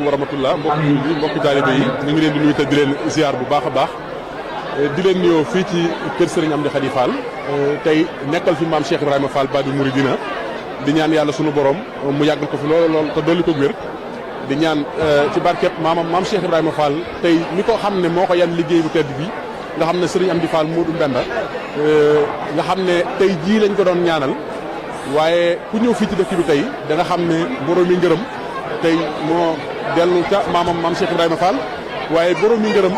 asalaamaaleykum wa rahmatullah mbokki jullit yi mbokki taalibe yi ñu ngi leen di nuyu te di leen ziar bu baax a baax di leen nuyoo fii ci kër Serigne Amdi Khady Fall tey nekkal fi maam Cheikh Ibrahima Fall Babi Mouridina di ñaan yàlla sunu borom mu yàggal ko fi lool te dolli ko wér di ñaan ci barkeb maam Cheikh Ibrahima Fall tey mi ko xam ne moo ko yan liggéey bu tedd bi nga xam ne Serigne Amdi Fall Modou Mbenda nga xam ne tey jii lañ ko doon ñaanal waaye ku ñëw fii ci dëkk bi tey da nga xam ne borom mi ngërëm tey moo dellu ca maam Cheikh Ibrahima Fall waaye borom mi ngërëm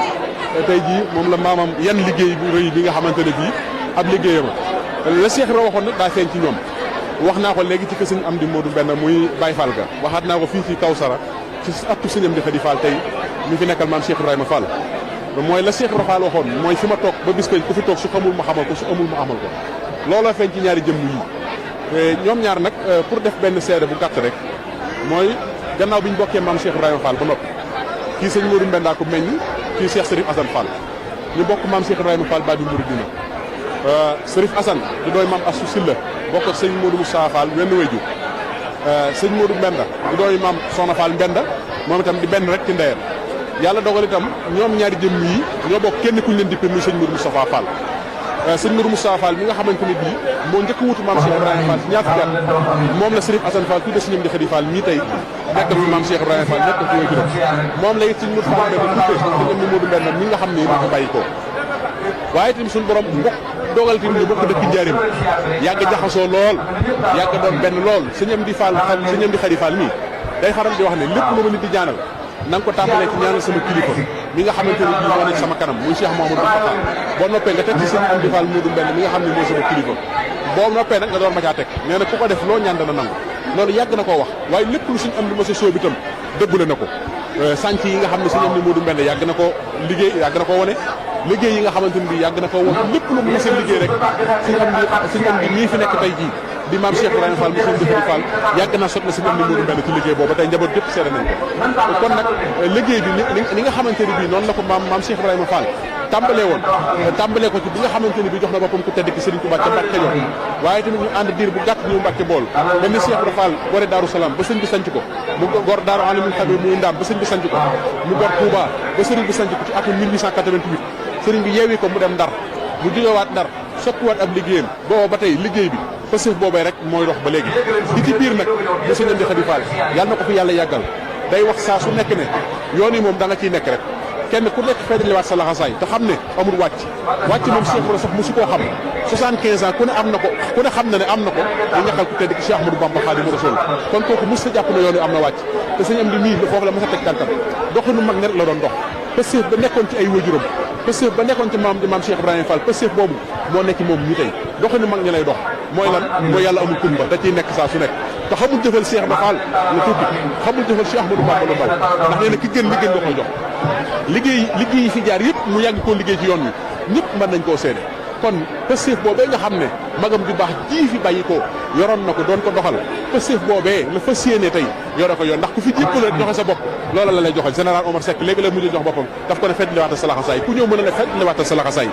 tey jii moom la maamam yan liggéey bu rëy bi nga xamante ne bii ab liggéeyam la Cheikh Ibrahima waxoon nag daa feeñ ci ñoom wax naa ko léegi ci kër Serigne Amdi Modou Mbenda muy Baye Fall ga waxaat naa ko fii ci Kawsara ci attu Serigne Amdi Khady Fall tey mi fi nekkal maam Cheikh Ibrahima Fall mooy la Cheikh Ibrahima Fall waxoon mooy fi ma toog ba bis ku fi toog su xamul ma xamal ko su amul ma amal ko looloo feeñ ci ñaari jëmm yi ñoom ñaar nag pour def benn seede bu gàtt rek mooy gannaaw bi ñu bokkee maam Cheikh Ibrahima Fall ba noppi kii sëñ Modou Mbenda ko meññ kii Cheikh Serif Assane Fall ñu bokk maam Cheikh Ibrahima Fall Babi Mouridina Serif Assane di dooy maam Assou Silla bokk ak sëñ Modou Moussa Fall wenn wayju sëñ Modou Mbenda di dooy maam Soxna Fall Mbenda moom itam di benn rek ci ndeyam yàlla dogal itam ñoom ñaari jëmm yi ñoo bokk kenn kuñ leen dippe muy sëñ Modou Moustapha Fall sëñ Modou Moustapha Fall mi nga xamante ne bii moo njëkk wutu maam Cheikh Ibrahima Fall ci ñaar fukki at moom la Serif Assane Fall tudde Serigne Amdi Khady Fall mii tey nekkal fi maam Cheikh Ibrahima Fall nekkal fi way juróom moom la it sëñ Modou Fall Mbenda tudde Serigne Amdi Modou Mbenda mi nga xam ne moo ko bàyyi ko waaye itam suñu borom mbokk dogal tamit ñu bokk dëkk njaarim yàgg jaxasoo lool yàgg doon benn lool sëñ Amdi Khady Fall mii day faral di wax ne lépp lu ma nit di ñaanal na nga ko tàmbalee ci ñaanal sama kilifa mi nga xamante ne bii moo nekk sama kanam muy Cheikh Mouhamadou Moustapha boo noppee nga teg ci sëñ Amdi Fall Modou Mbenda mi nga xam ne mooy sama kilifa boo noppee nag nga door ma caa teg nee na ku ko def loo ñaan dana nangu loolu yàgg na koo wax waaye lépp lu suñ am di ma sa sóob itam dëggule na ko sànc yi nga xam ne sëñ Amdi Modou Mbenda yàgg na ko liggéey yàgg na ko wane liggéey yi nga xamante ne bii yàgg na ko wane lépp lu mu mës a liggéey rek sëñ Amdi mii fi nekk tey jii di maam Cheikh Ibrahima Fall mu sëñ Amdi Khady Fall yàgg naa sot na sëñ Amdi Modou Mbenda ci liggéey boobu tey njaboot gépp seede nañ ko kon nag liggéey bi ni nga xamante ne bii noonu la ko maam Cheikh Ibrahima Fall tàmbalee ko ci bi nga xamante ne bii jox na boppam ku tedd ki Serigne Touba ca Mbàkke Kajoor waaye tamit ñu ànd diir bu gàtt ñëw Mbàkke bool ba ni Cheikh Ibrahima Fall gore Daaru Salaam ba sëñ bi sanc ko mu gor Daaru Alimul Xabir muy Ndaam ba sëñ bi sanc ko mu gor Touba ba Serigne bi sanc ko ci atum 1888 Serigne bi yeewi ko mu dem Ndar mu jógewaat Ndar soppiwaat ab liggéeyam booba ba tey liggéey bi pësëf boobee rek mooy dox ba léegi di ci biir nag ba sëñ Amdi Khady Fall yàlla na ko fi yàlla yàggal day wax saa su nekk ne yoon yi moom da nga ciy nekk rek kenn ku nekk feddaliwaat sa laxasaay te xam ne amul wàcc moom Cheikh Ibra sax mosu koo xam 75 ans ku ne am na ko ku ne xam na ne am na ko di ñaxal ku tedd ki Cheikh Ahmadou Bamba Khadimu Rasul kon kooku mos sa jàpp ne yoon yi am na wàcc te sëñ Amdi mii foofu la mos a teg tànkam doxinu mag ne rek la doon dox pësëf ba nekkoon ci ay waajuram pësëf ba nekkoon ci maam Cheikh Ibrahima Fall pësëf boobu moo nekk moom ñu tey doxinu mag ñi lay dox mooy lan mooy yàlla amul kumba da ciy nekk saa su nekk te xamul jëfal Cheikh Ibrahima Fall la tuuti xamul jëfal Cheikh Ahmadou Bamba la ndaw ndax nee na ki gën li gën da koy jox liggéey yi fi jaar yëpp mu yàgg koo liggéey ci yoon wi ñëpp mën nañ koo seede kon pësëf boobee nga xam ne magam ju baax ji fi bàyyi ko yoroon na ko doon ko doxal pësëf boobee la fas yéene tey yore ko yoon ndax ku fi jéppal rek joxe sa bopp loola la lay joxal général Omar Seck léegi la mujj jox boppam daf ko ne fedd liwaatal sa laxasaay ku ñëw mën a ne fedd liwaatal sa laxasaay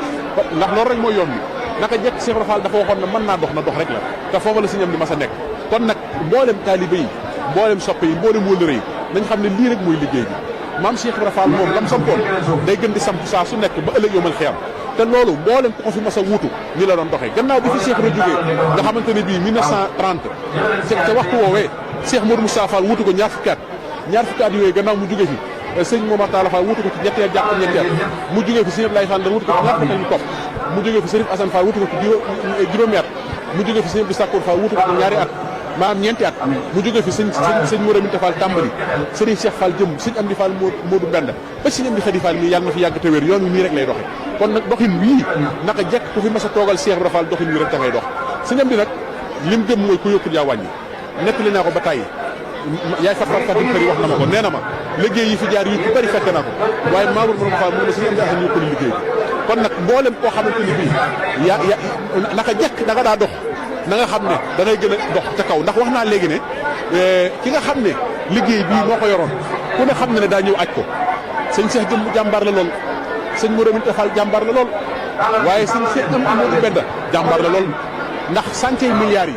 ndax loolu rek mooy yoon wi naka jekk Cheikh Ibrahima Fall dafa waxoon ne mën naa dox na dox rek la te foofu la sëñ Amdi mas a nekk kon nag mboolem taalibe yi mboolem soppe yi mboolem wëllëre yi nañ xam ne lii rek mooy liggéey bi maam Cheikh Ibrahima Fall moom lam sampoon day gën di samp saa su nekk ba ëllëg yomal xiyam te loolu mboolem ku ko fi mas a wuutu ni la doon doxee gannaaw bi fi Cheikh Ibrahima jógee nga xamante ne bii 1930 ca waxtu woowee Cheikh Modou Moustapha Fall wuutu ko ñaar fukki at yooyu gannaaw mu jógee fi sëñ Momar Talla Fall wuutu ko ci ñetti at jàpp ñetti at mu jógee fi sëñ Abdoulaye Fall Ndar wuutu ko ci ñaar fukki at yu topp mu jógee fi Serif Assane Fall wuutu ko ci juróomi at mu jógee fi sëñ Abdou Sakkour Fall wuutu ko ci ñaari at maanaam ñeenti at mu jógee fi sëñ Mourou Minta Fall tàmbali sëriñ Cheikh Fall jëm sëñ Amdi Fall Modou Mbenda ba sëñ Amdi Khady Fall mii yàlla na fi yàgg te wér yoon wi nii rek lay doxe kon nag doxin wii naka jekk ku fi mas a toogal Cheikh Ibrahima Fall doxin wii rek da ngay dox sëñ Amdi nag lim gëm mooy ku yokkul yaa wàññi nettali naa ko ba tàyyi yaay Fatim Khary wax na ma ko nee na ma liggéey yi fi jaar yu ci bëri fekk naa ko waaye Mamour Borom Fall moom la sëñ Amdi Assane yokkul liggéey kon nag mboolem koo xamante ni bii naka jekk da nga daa dox na nga xam ne da ngay gën a dox ca kaw ndax wax naa léegi ne ki nga xam ne liggéey bii moo ko yoroon ku ne xam ne daa ñëw aj ko sëñ Cheikh jëm jàmbaar la lool sëñ Mourou Minta Fall jàmbaar la lool waaye sëñ Cheikh Amdi Modou Mbenda jàmbaar la lool ndax santé milliards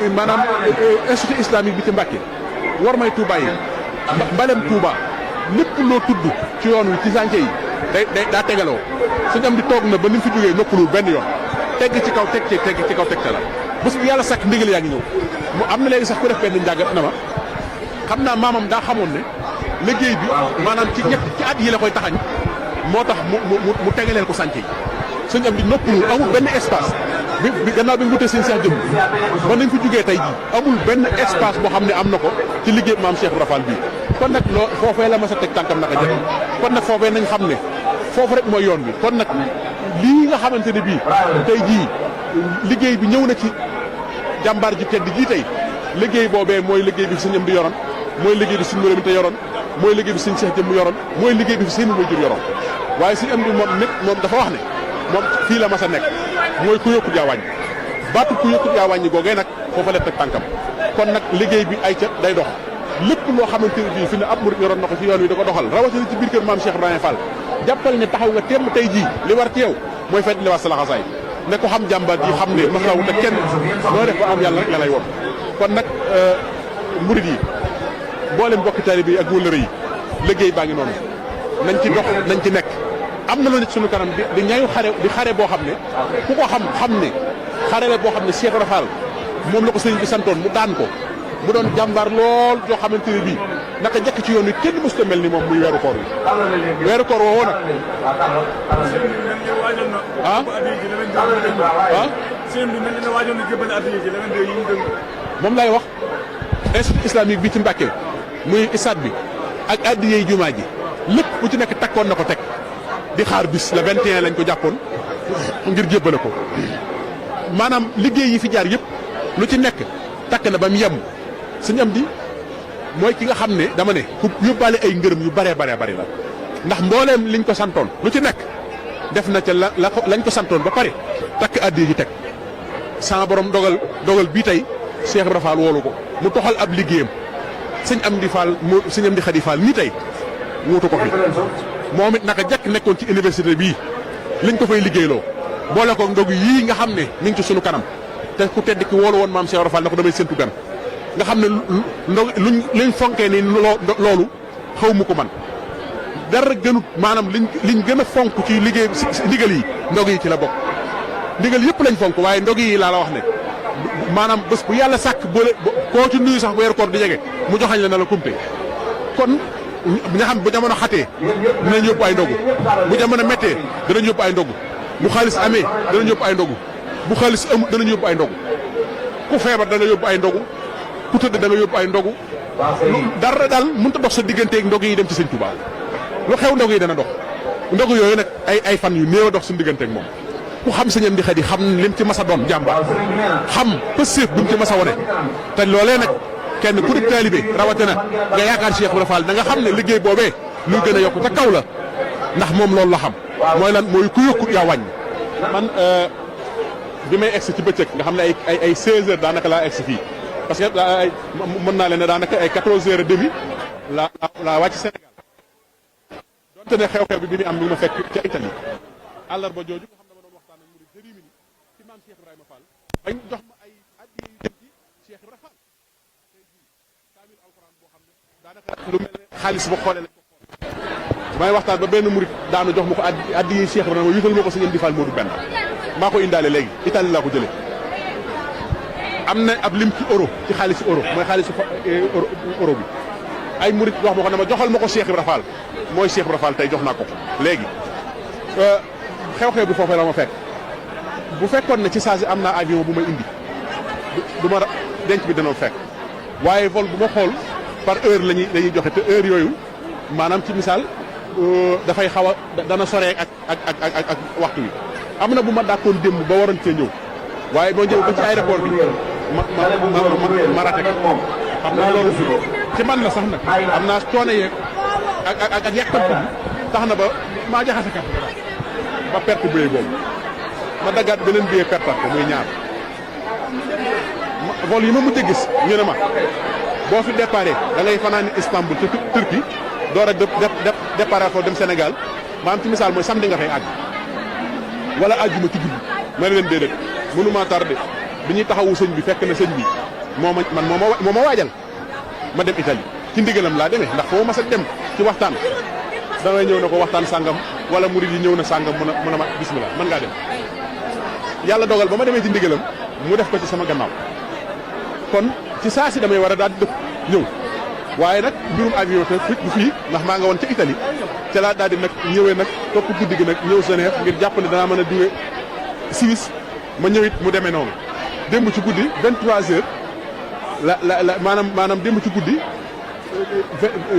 yi maanaam institut islamique bi ci Mbàkke war may Tuubaa yi mbalem Touba lépp loo tudd ci yoon wi ci sànce yi daa tegaloo suñu am di toog na ba ni mu fi jógee noppalul benn yoon tegg ci kaw teg ci kaw tegte la bés bu yàlla sàkk ndigal yaa ngi ñëw mu am na léegi sax ku def benn njàngat na ma xam naa maamam daa xamoon ne liggéey bi maanaam ci at yi la koy taxañ moo tax mu tegaleel ko sànce yi suñu am di noppalul amul benn espace bi gannaaw bi mu wutee seen seex jëm ba nañ fi jógee tey jii amul benn espace boo xam ne am na ko ci liggéey maam Cheikh Ibra Fall bii kon nag loo foofee la ma sa teg tànkam naka jëkk kon nag foofee nañ xam ne foofu rek mooy yoon bi kon nag lii nga xamante ne bii tey jii liggéey bi ñëw na ci jàmbaar ji tedd jii tey liggéey boobee mooy liggéey bi fi sëñ am di yoroon mooy liggéey bi suñu moroom te yoroon mooy liggéey bi sëñ Cheikh jëm yoroon mooy liggéey bi fi seen waajur yoroon waaye sëñ am di moom dafa wax ne moom fii la mas a nekk mooy ku yokkut yaa wàññi baatu ku yokkut yaa wàññi googee nag foofa la teg tànkam kon nag liggéey bi ay ca day dox lépp loo xamante ne bii fi ne ab murid yoroon na ko ci yoon wi da ko doxal rawatina ci biir kër maam Cheikh Ibrahima Fall jàppal ne taxaw nga temm tey jii li war ci yow mooy fedd li war sa laxasaay ne ko xam jàmbaar ji xam ne mas la wut ak kenn noo def ba am yàlla rek la lay woon kon nag murid yi mboolem bokki taalibe yi ak wëllëre yi liggéey baa ngi noonu nañ ci dox nañ ci nekk am na lu nekk suñu kanam di ñaayu xare boo xam ne ku ko xam ne xare la boo xam ne Cheikh Ibra Fall moom la ko sëriñ bi santoon mu daan ko mu doon jàmbaar lool joo xamante ne bii naka njëkk ci yoon wi kenn mësut a mel ni moom muy weeru koor wi weeru koor woowu nag moom lay wax institut islamique bi ci Mbàkke muy ISAT bi ak addiyey jumaa ji lépp bu ci nekk takkoon na ko teg di xaar bis le 21 lañ ko jàppoon ngir jébbale ko maanaam liggéey yi fi jaar yëpp lu ci nekk takk na ba mu yem suñu am di mooy ki nga xam ne dama ne ku yóbbaale ay ngërëm yu baree bari la ndax mbooleem liñ ko santoon lu ci nekk def na ca lañ ko santoon ba pare takk addiya ji teg sama borom dogal bii tey Cheikh Ibra Fall woolu ko mu toxal ab liggéeyam sëñ am di Fall sëñ am di Xadi Fall nii tey wuutu ko fi moom it naka jekk nekkoon ci université bii liñ ko fay liggéeyloo boole ko ndog yii nga xam ne mi ngi ci sunu kanam te ku tedd ki woolu woon maam Cheikh Ibra Fall na ko damay séntu gan nga xam ne ndog liñ fonkee ni loolu xaw mu ko man dara gënut maanaam liñ gën a fonk ci liggéey ndigal yi ndog yi ci la bokk ndigal yëpp lañ fonk waaye ndog yi laa la wax ne maanaam bés bu yàlla sàkk boole koo ci nuyu sax weeru koor di jege mu joxañ la na la kumte kon nga xam bu jamono xatee dinañ yóbbu ay ndogu bu jamono méttee danañ yóbbu ay ndogu bu xaalis amee danañ yóbbu ay ndogu bu xaalis amul danañ yóbbu ay ndogu ku feebar da nga yóbbu ay ndogu ku tëdd da nga yóbbu ay ndogu dara daal mënut a dox sa digganteeg ndog yi dem ci sëñ Tuubaa lu xew ndog yi dana dox ndog yooyu nag ay fan yu néew a dox suñu digganteeg moom ku xam sëñ am di Xadi xam lim ci mas a doon jàmbaar xam pësséef bi mu ci mas a wone te loolee nag kenn ku di taalibe rawatina nga yaakaar Cheikh Ibra Fall da nga xam ne liggéey boobee luy gën a yokku ca kaw la ndax moom loolu la xam mooy lan mooy ku yokkut yaa wàññi man bi may egsi ci bëccëg nga xam ne ay 16 heures daanaka laa egsi fii parce que mën naa leen ne daanaka ay 14 heures et demi laa wàcc Sénégal donte ne xew-xew bi muy am mi ma fekk ca Italie àllarba jooju nga xam ne ma doon waxtaan ak murid Jérémy ci maam Cheikh Ibrahima Fall bañ jox ma ay addiya yu jëm ci Cheikh Ibrahima Fall tey jii kaamil alxuraan boo xam ne daanaka lu mel ne xaalis ba xoolee lañ ko xool may waxtaan ba benn murid daanu jox ma ko addiya Cheikh Ibrahima yutal ma ko sëñ Amdi Fall Modou benn maa ko indaale léegi Italie laa ko jëlee am na ab lim ci euro ci xaalisu euro mooy xaalisu euro bi ay murid wax ma ko ne ma joxal ma ko Cheikh Ibrahima Fall mooy Cheikh Ibrahima Fall tey jox naa ko léegi xew-xew bi foofee la ma fekk bu fekkoon ne ci saa si am naa avion bu may indi du ma denc bi dana fekk waaye vol bu ma xool par heure lañuy joxe te heure yooyu maanaam ci misaal dafay xaw a dana soree ak waxtu wi am na bu ma dàkkoon démb ba waroon cee ñëw waaye boo ñëw ba ci aéroport bi ma raté ko xam na loolu ci man la sax nag am naa coono yeeg ak yàkkamti bi tax na ba maa jaxase carte ba perte béy boobu ma daggaat beneen billet pertaat ko muy ñaar vol yi ma mujj a gis ñu ne ma boo fi déparé da ngay fanaani Istanbul te Turquie door a déparé foofu dem Sénégal maanaam ci misaal mooy samedi nga fay àgg wala àjjuma ci guddi ma ne leen déedéet mënumaa tardé bi ñuy taxawu sëñ bi fekk na sëñ bi moo ma waajal ma dem Italie ci ndigalam laa demee ndax foo mas a dem ci waxtaan damay ñëw na ko waxtaan sàngam wala murid yi ñëw na sàngam mun a ma bismillah mën ngaa dem yàlla dogal ba ma demee ci ndigalam mu def ko ci sama gannaaw kon ci saa si damay war a daal di dëpp ñëw waaye nag mbirum avion te du fii ndax maa nga woon ca Italie ca laa daal di nag ñëwee nag topp guddi gi nag ñëw Genève ngir jàpp ne danaa mën a duwee Suisse ma ñëwit mu demee noonu démb ci guddi 23h la maanaam démb ci guddi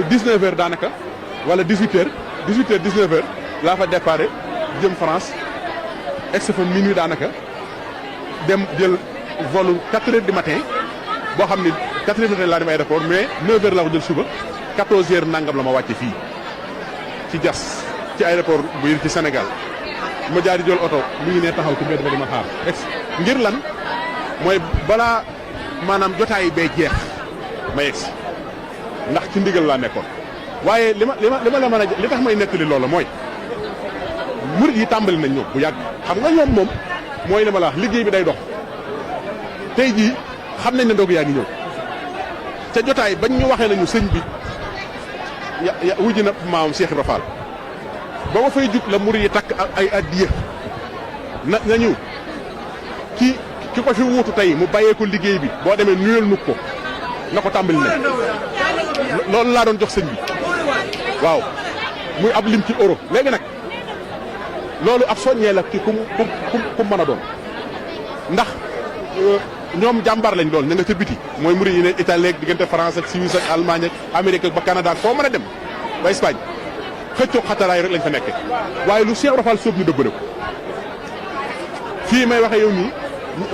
19h daanaka wala 18h 19h laa fa déparé jëm France egsi fa minuit daanaka dem jël vol 4h du matin boo xam ni 4h du matin laa dem aéroport mais 9h laa ko jël suba 14h nangam la ma wàcce fii ci Diass ci aéroport bu yër ci Sénégal ma jaar di jël oto mu ngi ne taxaw ci mbedd ma di ma xaar ngir lan mooy balaa maanaam jotaay bee jeex ma yegsi ndax ci ndigal laa nekkoon waaye li ma la mën a li tax may nettali loola mooy murid yi tàmbali nañ ñoom bu yàgg xam nga ñoom moom mooy li ma la wax liggéey bi day dox tey jii xam nañ ne ndogu yaa ngi ñëw ca jotaay bañ ñu waxee nañu sëñ bi ya wujji na maam Cheikh Ibra Fall ba ma fay jug la murid yi takk ay addiya na ñëw ki ko fi wuutu tey mu bàyyee ko liggéey bi boo demee nuyal nu ko na ko tàmbali nañ loolu laa doon jox sëñ bi waaw muy ab lim ci euro léegi nag loolu ab soññee la ci ku mën a doon ndax ñoom jàmbaar lañ doon ña nga ca biti mooy murid yi ne Italie ak diggante France ak Suisse ak Allemagne ak Amérique ak ba Canada foo mën a dem ba Espagne xëccoo xataraay rek lañ fa nekke waaye lu Cheikh Ibra Fall sóob ñu dëbbale ko fii may waxee yow nii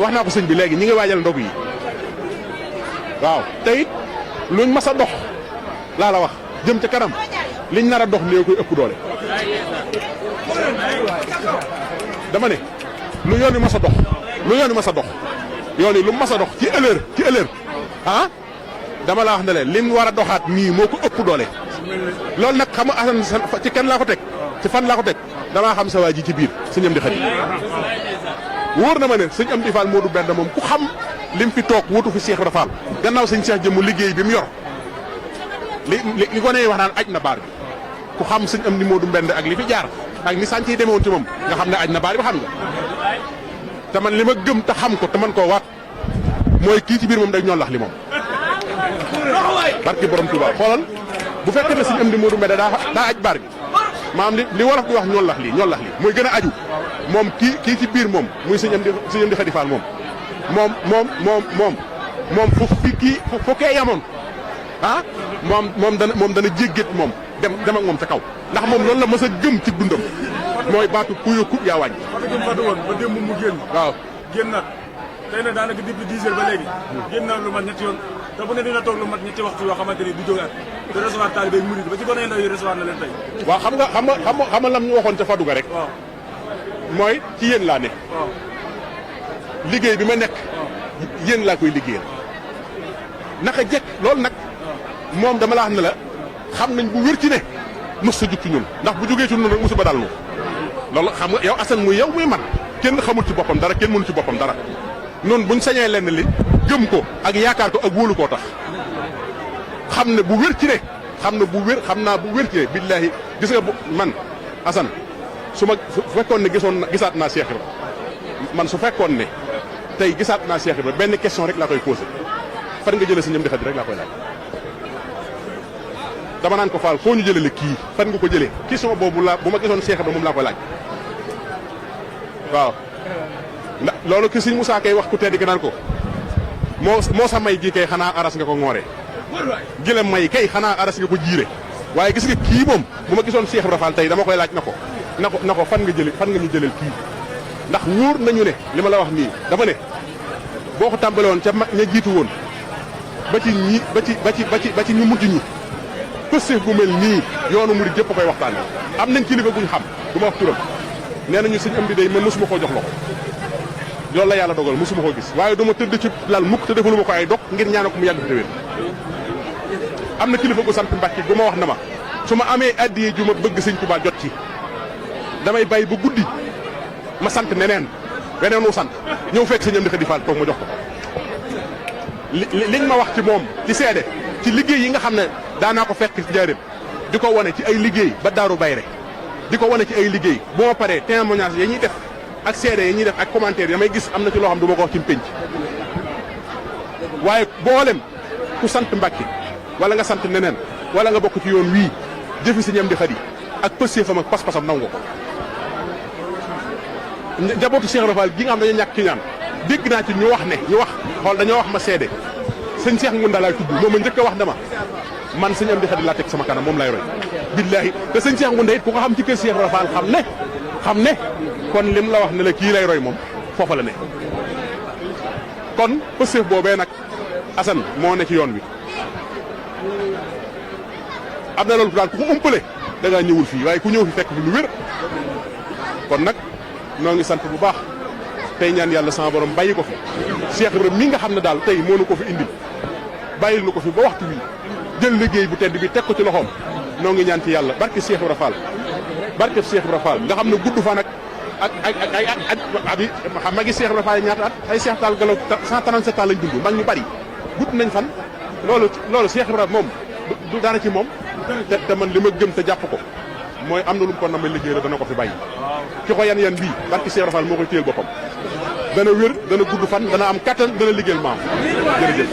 wax naa ko sëñ bi léegi ñi ngi waajal ndog yi waaw te it luñ mas a dox laa la wax jëm ca kanam liñ nar a dox néew koy ëpp doole dama ne lu yoon wi mas a dox yoon yi lu mas a dox ci ëllëg ah dama la wax ne leen liñ war a doxaat nii moo ko ëpp doole loolu nag xam nga asan ci kan laa ko teg ci fan laa ko teg damaa xam sa waa ji ci biir sëñ Amdi Xadi wóor na ma ne sëñ Amdi Fall Modou Benda moom ku xam lim fi toog wutu fi Cheikh Ibra Fall gannaaw sëñ Cheikh jëmu liggéey bi mu yor li ko nee wax naan aj na baar bi ku xam sëñ Amdi Modou Benda ak li fi jaar ak ni sànc yi demewoon ci moom nga xam ne aj na baar bi xam nga te man li ma gëm te xam ko te man koo waat mooy kii ci biir moom day ñoon lax li moom barki borom Touba xoolal bu fekkee ne sëñ Amdi Modou Benda daa aj baar bi maam li wolof di wax ñoon lax lii mooy gën a aju moom kii ci biir moom muy sëñ Amdi Xadi Fall moom fu kee yamoon ah moom dana jégget moom dem ak moom ca kaw ndax moom loolu la mës a gëm ci dundam mooy baatu ku yokku yaa wàññi. ba démb mu génn. waaw génnaat tey nag daanaka depuis 10 heures ba léegi. génn na lu mat ñetti yoon te bu ne dina toog lu mat ñetti waxtu yoo xamante ni du jógaat te recevoir taalibe murid ba ci gone ndaw yi recevoir na leen tey. waaw xam nga lam ñu waxoon ca Faduga rek. waaw mooy ci yéen laa ne. waaw liggéey bi ma nekk. yéen laa koy liggéeyal. naka jekk loolu nag. moom dama la wax ne la xam nañ bu wér ci ne mos sa jug ci ñun ndax bu jógee ci ñun rek musiba dal ñu loolu xam nga yow Assane muy yow muy man kenn xamul ci boppam dara kenn mënu ci boppam dara noonu buñ sañee lenn li gëm ko ak yaakaar ko ak wóolu koo tax xam ne bu wér ci ne xam naa bu wér ci ne billaahi gis nga man Assane su fekkoon ne gisaat naa Cheikh Ibra man su fekkoon ne tey gisaat naa Cheikh Ibra benn question rek laa koy posé fan nga jëlee si ñëm di xadi rek laa koy laaj dama naan ko Fall foo ñu jëlee kii fan nga ko jëlee question boobu bu ma gisoon Cheikh Ibra moom laa koy laaj waaw ndax loolu ki sëñ Moussa kay wax ku tedd gi naan ko moo sa may gi kay xanaa aras nga ko ŋoore gila may kay xanaa aras nga ko jiire waaye gis nga kii moom bu ma gisoon Cheikh Ibra Fall tey dama koy laaj na ko fan nga ñu jëlee kii ndax wóor nañu ne li ma la wax nii dama ne boo ko tàmbale woon ca mag ña jiitu woon ba ci ñu mujj ñi pëstéef gu mel nii yoonu murid jëpp koy waxtaane am nañ kilifa guñ xam du ma wax turam nee nañu sëñ Amdi day man mosuma koo jox loxo loolu la yàlla dogal mosuma koo gis waaye duma tëdd ci lal mukk te defaluma ko ay dog ngir ñaanal ko mu yàgg fi déwén am na kilifa gu sant Mbàkke gu ma wax na ma su ma amee addiyee ju ma bëgg sëñ Tuubaa jot ci damay bàyyi ba guddi ma sant neneen weneenu sant ñëw fekk sëñ Amdi Xadi Fall toog ma jox ko liñ ma wax ci moom ci seede ci liggéey yi nga xam ne daanaa ko fekk njaareem di ko wane ci ay liggéey ba Daaru Bayre di ko wane ci ay liggéey bu ma paree témoignage ya ñuy def ak seede ya ñuy def ak commentaire ya may gis am na ci loo xam du ma ko wax ci pénc waaye boolem ku sant Mbàkke wala nga sant neneen wala nga bokk ci yoon wii jëfi Sëñ Amdi Xadi ak pëstéefam ak pas-pasam naw nga ko njabootu Cheikh Rafal gi nga xam dañu ñàkk ci ñaan dégg naa ci ñu wax xool dañoo wax ma seede sëñ Cheikh Ngunda laay tudd moom ma njëkk a wax dama man Sëñ Amdi Xadi laa teg sama kanam moom laay roy billaahi te sëñ Cheikh Ngunda it ku ko xam ci kër Cheikh Rafal xam ne kon lim la wax ne la kii lay roy moom foofa la ne kon pëstéef boobee nag Assane moo ne ci yoon wi am na loolu daal ku ko umpale da ngaa ñëwul fii waaye ku ñëw fi fekk fi lu wér kon nag noo ngi sant bu baax tey ñaan yàlla sama borom bàyyi ko fi Cheikh Ibrahima mi nga xam ne daal tey moo nu ko fi indil bàyyil nu ko fi ba waxtu wi jël liggéey bu tedd bi teg ko ci loxoom noo ngi ñaan ci yàlla barke Cheikh Ibrahima Fall barke Cheikh Ibrahima Fall nga xam ne gudd fa nag ak ay abi xam magi Cheikh Ibrahima Fall ñaata at ay Cheikh Tall Galaw 137 ans lañ dund mag ñu bari gudd nañ fan loolu Cheikh Ibrahima moom du dara ci moom te man li ma gëm te jàpp ko mooy am na lu mu ko namay liggéey la dana ko fi bàyyi ki ko yan bii barke Cheikh Ibrahima Fall moo koy téyel boppam dana wér dana gudd fan dana am kattan dana liggéeyal maam jërëjëf